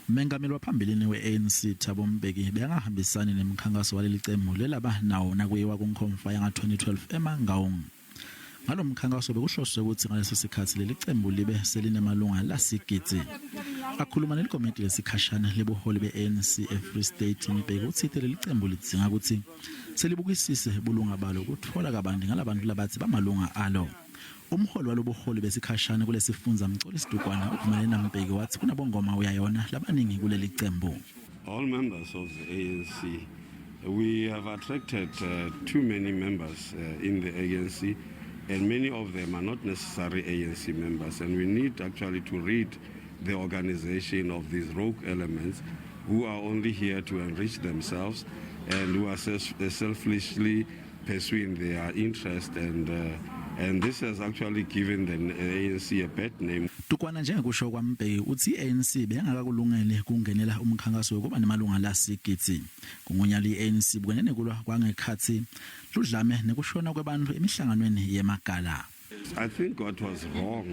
Mengameli waphambilini we-ANC Thabo Mbeki bekangahambisani nemkhankaso waleli cembu lelaba nawo nakuyiwa kunkhomfa yanga-2012 eMangaung. Ngalo mkhankaso bekuhloswe ukuthi ngaleso sikhathi leli cembu libe selinemalunga lasigidzi. Akhuluma nelikomiti lesikhashana lebuholi be-ANC eFree State, Mbeki utsite leli cembu lidzinga ukuthi selibukisise bulunga balo kutfola kabanti ngalabantu labatsi bamalunga alo. Umholi walobuholi besikhashana kulesifundza Mxolisi Dukwana uvumelene naMbeki wathi kunabongoma uyayona labaningi kuleli cembu. All members of the ANC, we have attracted too many members in the ANC, and many of them are not necessarily ANC members, and we need actually to rid the organization of these rogue elements who are only here to enrich themselves and who are selfishly pursuing their interest, and this has actually given the ANC a bad name. Dukwana njengokusho kwaMbeki uthi iANC bengakakulungele kungenela umkhankaso wokuba nemalunga lasigidzi. Kungunyalo iANC bukene nekulwa kwangekhathi ludlame nekushona kwebantu emihlanganweni yemagala. I think what was wrong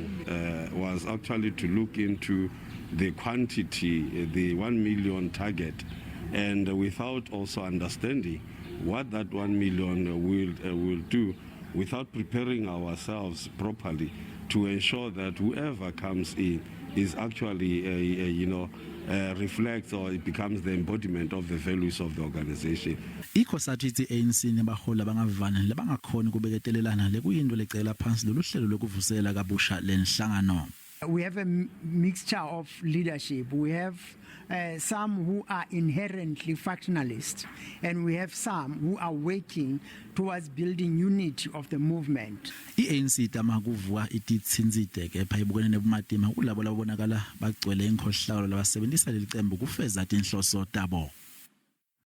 was actually to look into the quantity, the 1 million target, and without also understanding what that 1 million will do, without preparing ourselves properly to ensure that whoever comes in is actually a you know reflects or it becomes the embodiment of the values of the organization. ICOSATU ithi ANC nebaholi abangavani labangakhoni kubeketelelana lekuyinto lecela phansi lolu hlelo lokuvusela kabusha lenhlangano. We have a mixture of leadership. We have some who are inherently factionalist, and we have some who are working towards building unity of the movement. I-ANC itama kuvuka ititsintsite kepha ibukene nebumatima kulabo labonakala bagcwele inkhohlakalo labasebenzisa leli cembu kufeza tinhloso tabo.